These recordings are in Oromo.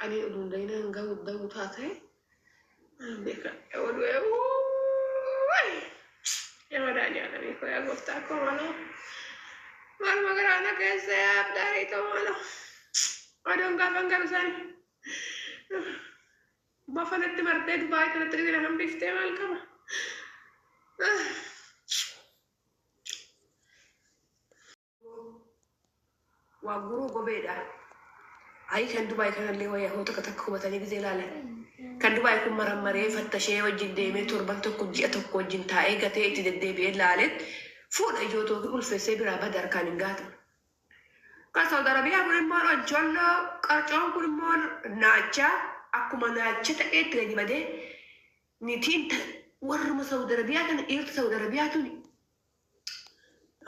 Qanii oduun dayinaan gahu dahu taate. Beeka oduu yaa madaani'aalamii koo yaa gooftaa koo maaloo maaluma garaana keessa yaa abdaarii too maaloo oduun gaafan galu sani bafanatti martee Dubaay kanatti gadi na hambiftee maal qaba. Waa guruu gobeedha. Ayii kan Dubaay kanallee wayya hoo takka takka hubatanii gizee ilaalan. Kan Dubaay kun marammaree fattashee wajjin deemee torban tokko ji'a tokko wajjin taa'ee gatee itti deddeebi'ee laaleet fuudha ijoo tookin ulfeessee biraa bada harkaan hin gaatu. Kan Saudi Arabiyaa kun immoo oncholloo qarcoon kun immoo naacha akkuma naacha ta'ee itti gadi badee nitiin warruma Saudi Arabiyaa kana dhiirota Saudi Arabiyaa tuni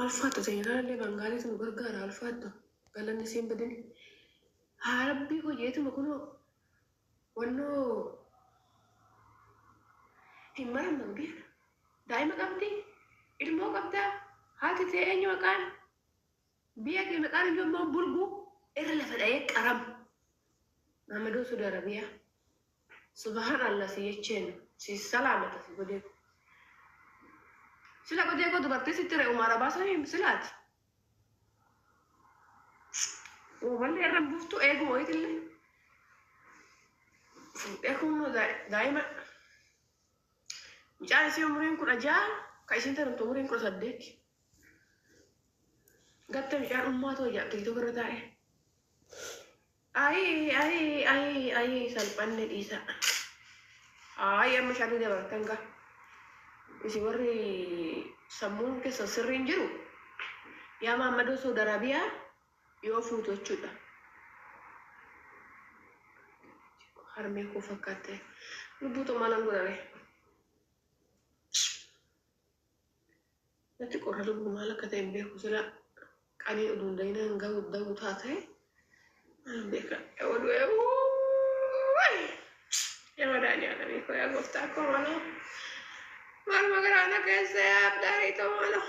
Alfaattu teenya kanallee Bangaaliitu nu gargaara alfaattu galanni siin badini. Haa rabbii koo jeetuma kunoo wannoo hin marammaru biyya daa'ima qabdi ilmoo qabdaa haati tee eenyu maqaan biyya kee maqaan iyyuu immoo bulguu irra lafa dha'ee qaram Mahamadoo Saudi Arabiyaa Subahan Allah si jecheen si salaamata si godee ko. Sila godee koo dubartii sitti re'uma arabaa sanii silaati. Wamallee irra hin buuftu eeguma wayitillee. Fuudhee kunoo daa'ima mucaan isii umriin 16 ka isiin tarumtu umriin 18. Gatte mucaan ummaa too jedha tiktok irra taa'e. Ayii ayii ayii ayii salphanne dhiisaa. Ayii amma sharrii dabartan gaa. Isin warri sammuun keessan sirrii hin jiru. Yaa Maammadoo Saudi Arabiyaa yoo fuutu jechuudha. Harmee koo fakkaatte. Lubbuu too maalan godhare. Natti qorra lubbu maal akka ta'e hin beeku sila qanii oduun dayinaan gahu dahu taate maal beeka oduu yaa madaani'aalamii koo yaa gooftaa koo maaloo maaluma garaana keessa yaa abdaarii too maaloo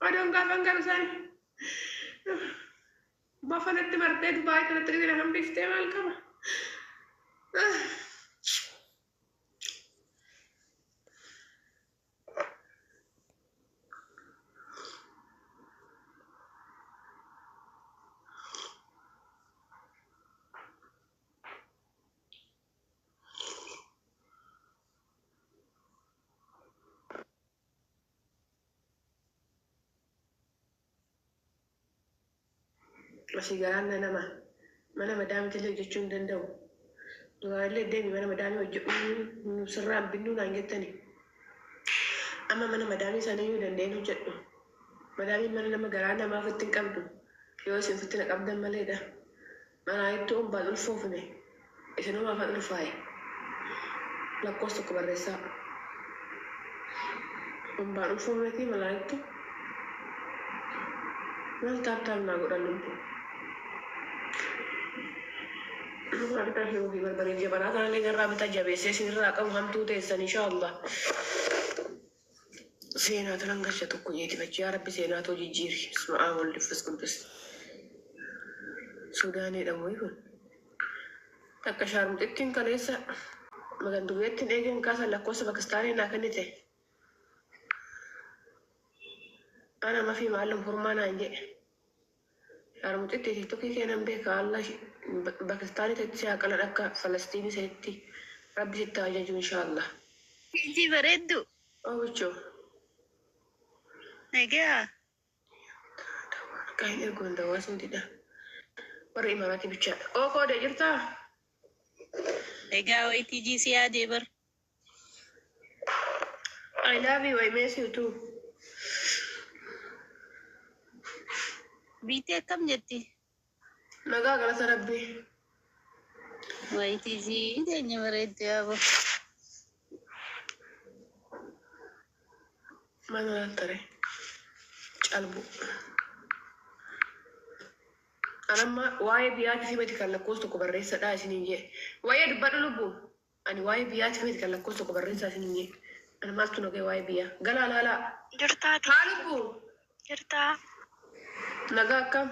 oduun gaafan galu sani bafanatti martee Dubaay kanatti gadi na hambiftee maal qaba. Asii garaan na nama mana madaamitillee hojjechuu hin danda'u. Duraanillee deemi mana madaamii hojjedhu nu sirraan binnuu naan jettani. Amma mana madaamii saniyyuu danda'een hojjedhu. Madaamiin mana nama garaa namaa ofitti hin qabdu. Yoo isin ofitti na qabdan maleedha. Manaa ittuu ombaan ulfoofne. Isinuu maafan ulfaaye? Lakkoofsa tokko barreessaa. Ombaan ulfoofnetii malaayittu. Maal taap taap naa godhan lubbu. Harka shiroo fi barbareef jabanaa kanallee narraa bitaa jabeessee isinirraa qabu hamtuu teessan inshaa Allah. Seenaa tanan galcha tokko jeetifachi yaa rabbi seenaa too jijjiiri. Bisma aab wal nufus qudus. Sudaaniidha mooyi kun. Takka shaarmuxittiin kaleessa magandubeettiin eegeen kaasan lakkoofsa Pakistaanii naa kennite. Ana mafii maallum hurmaa naan jedhe. Shaarmuxittii tiktokii kee nan beeka Allah Pakistaanii tetti si haa qalan akka Falastiinii sanitti rabbi sitti haa ajaju inshallah. Kiijii bareeddu. Obicho. Nagaa. Harkaa hin ergoon dawaa suutidha. Warri imaaraatii bichaadha. Oo koodee jirtaa? Egaa wayitii si yaadee bar. I love you, I miss you too. Biitti akkam jetti? Nagaa galata rabbii. Wayitii sii teenya bareeddu yaaboo. Maal laaltare? Calbu. Anamma waa'ee biyyaatiif miti kan lakkoofsa tokko barreessadhaa isiniin jee. Waa'ee dubbadhu lubbu. Ani waa'ee biyyaatiif miti kan lakkoofsa tokko barreessaa isiniin jee. Ani maaltu na ga'e waa'ee biyyaa. Galaa laalaa. Jirtaa Haa lubbu. Jirtaa. Nagaa akkam?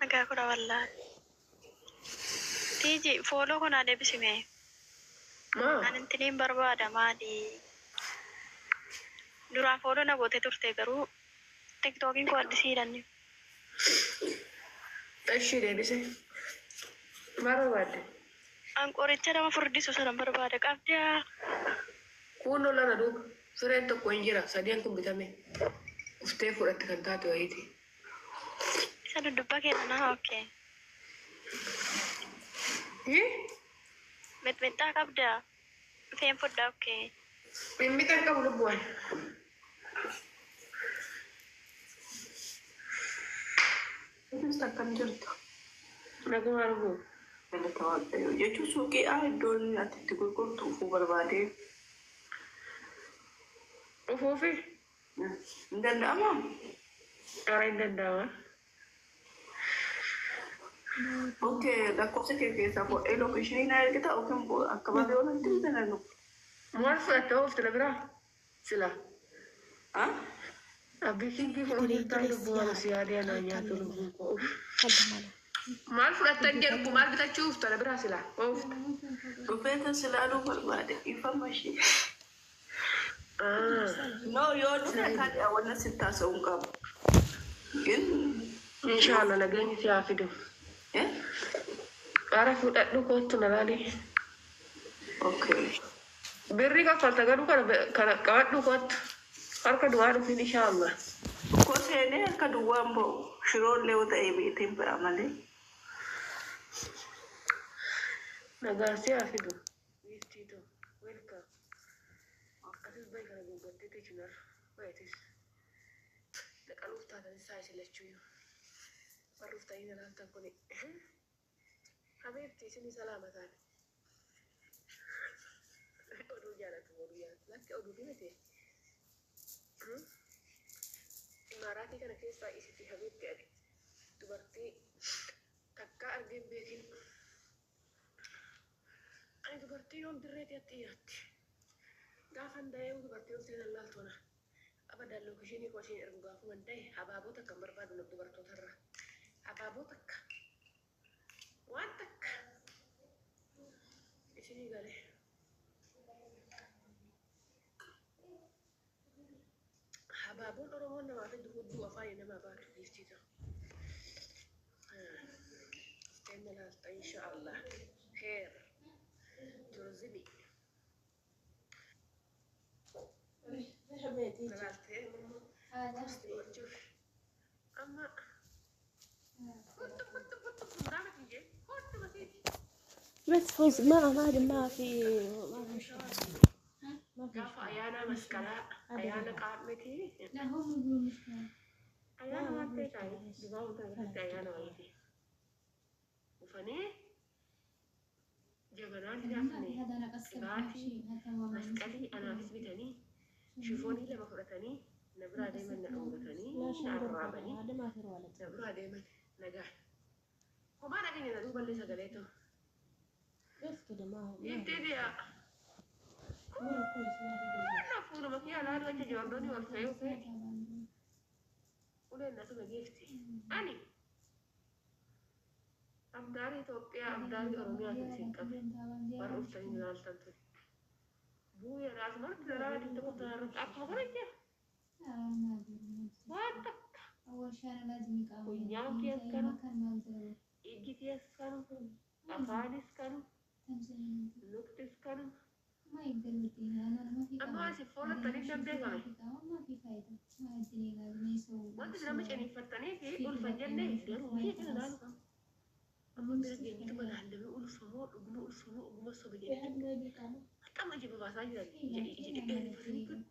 Nagaa kudha wallaahi. Tiiji follow kun adeebisime. Maa? Ani intiniin barbaada maali? Duraan follow na gootee turte garuu tiktookiin koo addisii hidhanne. Ishii deebise. Maal barbaadde? An qoricha nama furdisu sana barbaada qabdaa. Kuunoo lana duuba. Fireen tokko hin jira. Sadeen kun bitame. Uftee fudhatte kan taate wayiiti. Isa duddubbaa kenna naa okay. Mixmixaa qabdaa. Dhufeen fudhaa okay. Mixmixaa qabu lubbuwan. Kunis akkam jirtu? Nagumaa lubbuu. Galata Waaqayyoo. Jechuun suuqii aa iddoon ati itti gurgurtu dhufuu barbaadee. Dhufuufi? Hin danda'amaa? Ara hin danda'ama. Okay, lakkoofsa kee keessaa fuudhee location na ergita yookiin akka barree yoo natti himte na dhufu. Maal fudhatte oofte na biraa? Sila. Ah? Abbii kinkii fudhatte lubbuu waan si yaadee anaa nyaatu lubbuu koo. Maal fudhattan jedhu maal bitachuu oofte na biraa sila? Oofte. Dhufee kan silaaluu barbaade ifama ishee. No, yoo dhufe kan wanna sitti haasa'uu hin qabu. Gin Inshallah nageenyi si haa fidu. Eh? Ara fudhadhu kootu na laali. Okay. Birrii kaffalta garuu kana kana qabadhu kootu. Harka duwwaa dhufin inshallah. Koo seenee harka duwwaan ba'u shiroollee yoo ta'e beekteen ba'a malee. Nagaan si haa fidu. Giiftii too. Welcome. Atis bahi kana guuggattee teechinar. Bayatis. Naqaluuf taatan isaa isin lachuyyuu. Warri uftanii na laaltan kuni. Habiibti isinii salaamataan. Oduu jaalatu oduu jaalatu. Lakki oduu fi miti. Imaaraatii kana keessaa isitti habiibti ani dubartii takkaa argee hin beekin. Ani dubartii yoom dirreetii atti dhiyaatti. Gaafan da'ee dubartii dhuftee nan laaltu ana. Abadan location koo isheen ergu gaafuman da'e habaaboo takka hin barbaadu dubartootarraa. Habaaboo takka. Waan takka. Isinii galee. Habaaboon Oromoon namaa fiddu hudduu afaanii namaa baatu giiftii ta'u. Dhuftee na laalta insha Allah. Heer. Turizimii. Na laaltee post gochuuf. Amma kottu kottu kottu hundaa miti jee kottu masiiti. بس فوز ما ما ما في ما في مشكلة ما في Gaafa مشكلة ayyaana masqalaa ayyaana qaammetii ayyaana لا ما waan في ta'e مشكلة taa'e بس dubaa hundaa irratti خلاص ayyaana خلاص wayiiti. Dhufanii jabanaan hinaafne qibaatii masqalii anaafis bitanii shifoonii lama fudhatanii na biraa deeman na dhungatanii لا na شيء بربع arraabanii هذا ما في ولد na biraa deeman nagaan. Homaa dhageenya na duuballee sagalee ta'u. بس كده ما هو ما هو Jettee dee'a. مرة كويس ما في بربع Kunna fuuluma kiyya laaluu acha joordoonii ol fe'ee ufee uleen na tume geefti. Ani abdaarii Itoophiyaa abdaarii Oromiyaatiin isin qabe warra uftanii nu laaltan ture. Buuyyaadhaas marti daraara digdama irratti akkuma kana jira. Waan takka funyaan kees kanu, ijji kees kanu, afaanis kanu, luktis kanu. Amma isin foolattanii nan beekame. Wanti isin amma ciniinfattanii fi ulfa hin jenne garuu biyya kana laalu qabu. Amma bira geenyituma laallamee ulfamoo dhuguma ulfamoo dhuguma soba في jedhee حد ما يبي قامة akkama ija babaasaa jiran ija ija dhedheerifatanii kun.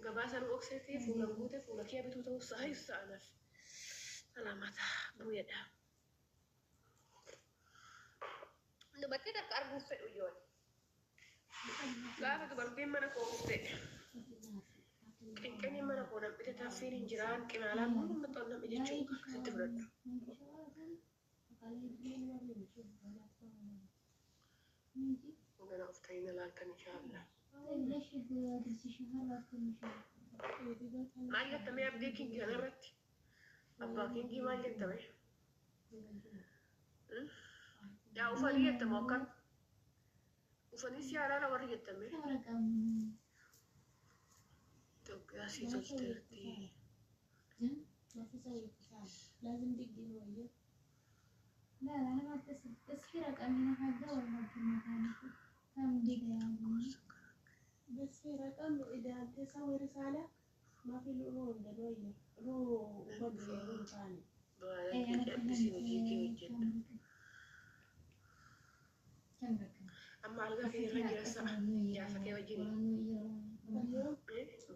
Gabaasa nu dhokseetii fuula guute fuula kee bituu ta'uu sa'a sa'anaaf. Salaamata buuyadha. Dubartii takka arguuf fedhu ijoollee. Gaafa dubartiin mana koo dhufte qinqiniin mana koo nam'ite taffiin hin jiraan qinaalaan hundumtu nam'i jechuu akkasitti fudhadhu. Gana uftanii na laaltan inshaallah. Maal jettamee abdii kingi kanarratti? Abbaa kingii maal jettame? Yaa ufanii jettamoo akkam? Ufanii si halaala warri jettame. Itoophiyaa sii tolteerti. ما في سوي اتصال، لازم دقي نوية. لا لا، أنا ما أتصل، بس في رقم هنا حقه ولا في مكان كم دقيقة يعني؟ بس في رقم إذا أنت تسوي رسالة ما في له عند نوية رو وبدري رو ثاني. إيه، Baalagee أنا callisii فهمت. hojii kee hojjedhu. كم رقم؟ كم رقم؟ Amma algaa kee irra jira sa'a jaarsa kee wajjin. اليوم.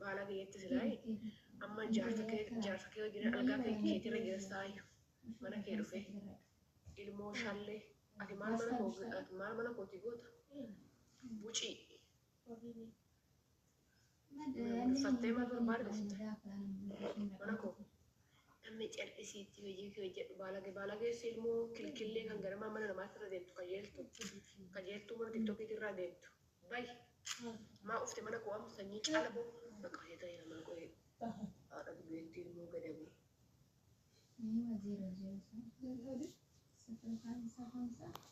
Baalagee jette silaayi. Amma jaarsa kee wajjin algaa kee keetirra jira sa'aayu. Mana kee dhufe. Ilmoo shallee. Ati maal mana koo ati maal mana kooti goota? Bucii. وريني. Uffattee maal barbaade dhufte? Mana koo. Namni cal'isiitti hojii kee hojjedhu baalagee baalageessi ilmoo kilkillee kan ganamaa mana namaatti irra deemtu kajeeltu kajeeltuu mana tiktookii irraa deemtu. Bayi maa ufte mana koo amma sanyii caala boo bakka hojii ta'e namaa qo'ee haadha dubeettii ilmoo gadabee. ايوه، 0 0 صح، 0 5 5.